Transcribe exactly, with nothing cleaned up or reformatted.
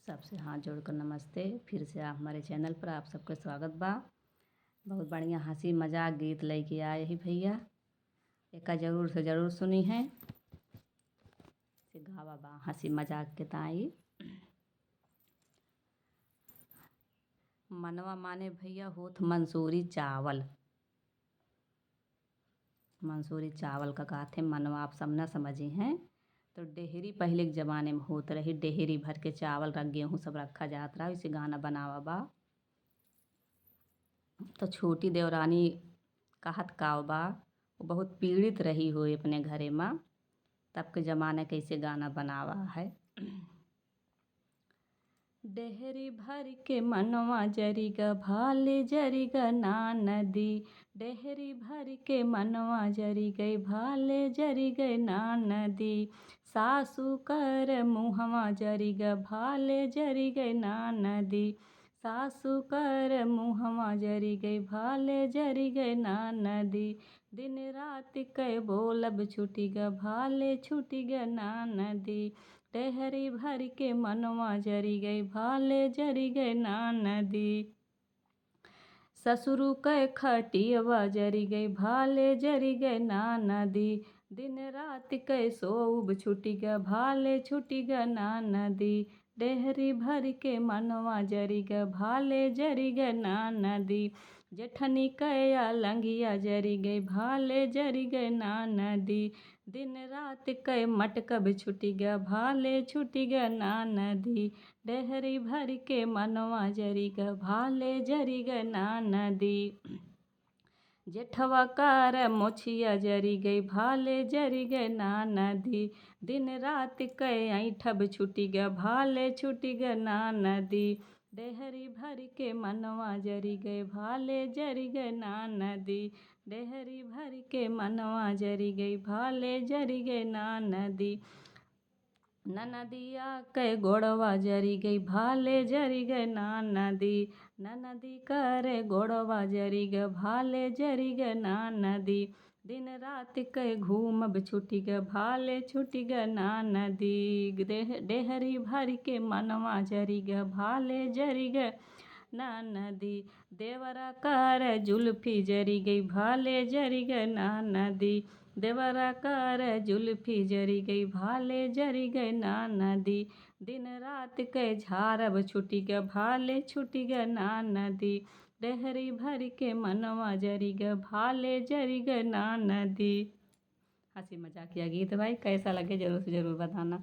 सबसे हाथ जोड़कर नमस्ते। फिर से आप हमारे चैनल पर आप सबके स्वागत बा। बहुत बढ़िया हँसी मजाक गीत लइके आए ही भइया, एका जरूर से जरूर सुनी है। से गावा बा हँसी मजाक के ताई। मनवा माने भइया होत मंसूरी चावल। मंसूरी चावल का कहत है मनवा, आप सब न समझी हैं। तो डेहरी पहिले के जमाने में होत रही, डेहरी भर के चावल रख, गेहूँ सब रखा जात रहा, इसे गाना बनावा बा। तो छोटी देवरानी कहत काव बा, वो बहुत पीड़ित रही हो अपने घरे में, तब के जमाने कैसे गाना बनावा है। डेहरी भर के मनवा जरी ग, भाले जरी ग ना नदी। डेहरी भर के मनवा जरी गई, भाले जरी गई ना नदी। सासू कर मुहवा जरी ग, भाले जरी गई ना नदी। सासू कर मुहवा जरी गई, भाले जरी गई ना नदी। दिन रात के बोलब छुटी ग, भाले छुटी ग ना नदी। डेहरी भर के मनवा जरी गई, भाले जरी गई ना नदी। ससुरु के खटियवा जरी गई, भाले जरी गई ना नदी। दिन रात के सोउब छुटी ग, भाले छुटी ग ना नदी। डेहरी भर के मनवा जरी ग, भाले जरी ग ना नदी। जेठनी के अलंगिया जरी गई, भाले जरी गई ना नदी। दिन रात के मटकब छुटी ग, भाले छुटी ग ना नदी। डेहरी भर के मनवा जरी ग, भाले जरी ग ना नदी। जेठवा कार मोछिया जरी गई, भाले जरी गई ना नदी। दिन रात के ऐठब छुटी ग, भाले छुटी ग ना नदी। डेहरी भर के मनवा जरी गई, भाले जरी गई ना नदी। डेहरी भर के मनवा जरी गई, भाले जरी गई ना नदी। ननदिया के गोड़वा जरी गई, भाले जरी गई ना नदी। ननदी कर गोड़वा जरी ग, भाले जरी ग ना नदी। दिन रात के घूमब छुटी ग, भाले छुटी ग ना नदी। डेह-, डेहरी भर के मनवा जरी ग, भाले जरी ग ना नदी। देवरा कर जुल्फी जरी गई, भाले जरी ग ना नदी। देवरा कर जुल्फी जरी गई, भाले जरी गई ना नदी। दिन रात के झारब छुटी ग, भाले छुटी ग ना नदी। डेहरी भर के मनवा जरी ग, भाले जरी ग ना नदी। हँसी मजाक या गीत भाई, कैसा लगे जरूर से जरूर बताना।